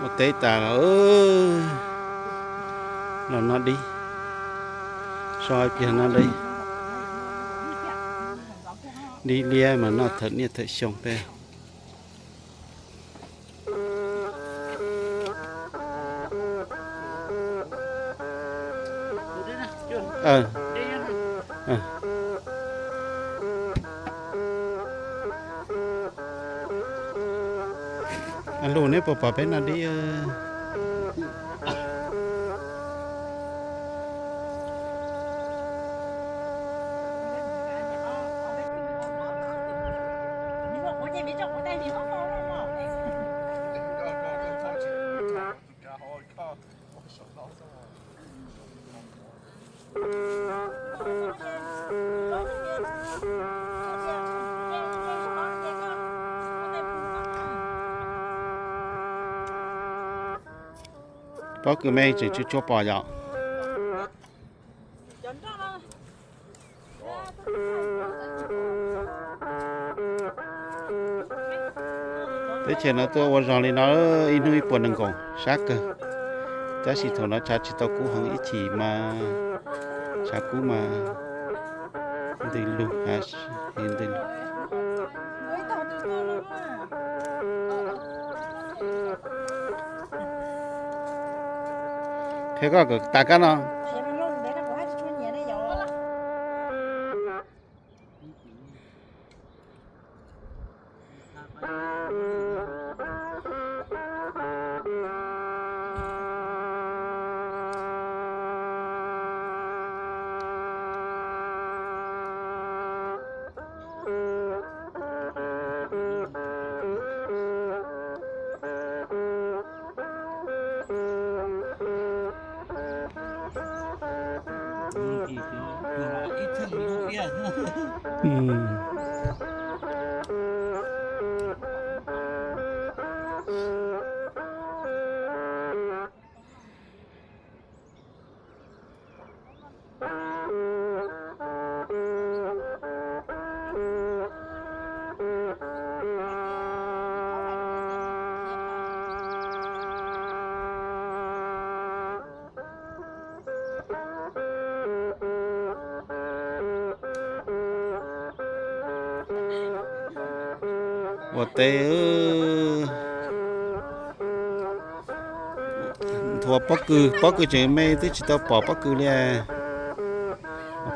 Ua teb tas los, los noj dib, so ib pliag noj dib. Dib liab mas noj thawm niaj thawm xyoo peb. Lus, neb puas pom peb noj dib? Pob kws me tseem tsw tsuag pom yom. Teb chaws no tuaj ua zog li no ib hnub ib puas nees nkaum sab kawg, tab sis thaum no tshav tsis tau kub heev, ib chim mas tshav kub mas ntws lug, ntws lug. Qhia koj kom tas kab no. Ua teb, nthuav pob kws, pob kws tseem me twb tsis tau pom pob kws li.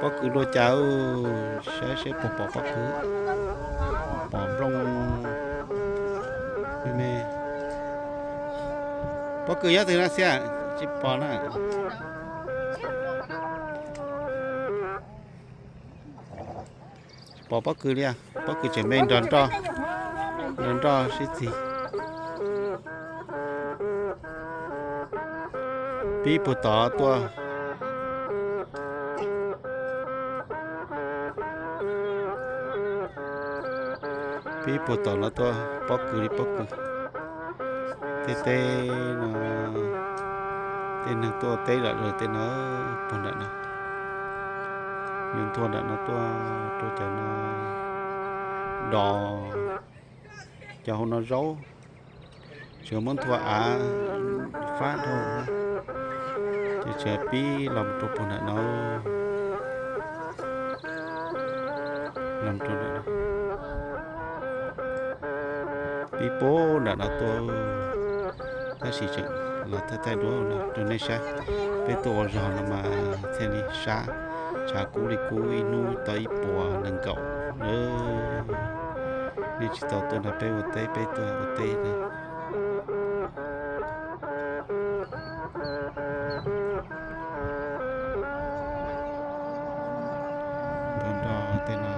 Pob kws luaj cas, saib seb puas pom pob kws. Pom nplooj me me. Pob kws nyob twg no Xiab? Tsis pom na. Tsis pom pob kws li, pob kws tseem me nrog nroj, nrog nroj sib txig. Pib puag tom tuaj, pib puag tom no tuaj, pob kws li pob kws. Tej teb no, tej neeg tuaj teb zom zaws tej no, puag nram no. Yus nthua nram no tuaj rau cov no, dos, cov hauv no zaub, tseem muab nthua av fab dhau, ces tseem pib los rau puag nram no, los rau nram no, pib puag nram no tuaj. Tab sis tseem los thaij thaij duab no rau nej saib, peb tuaj ua zog no mas thiaj li sab, tshav kub li kub ib hnub tau ib puas nees nkaum. Nej tsis tau tuaj nrog peb ua teb, peb tuaj ua teb na. Nrog nrog tej no.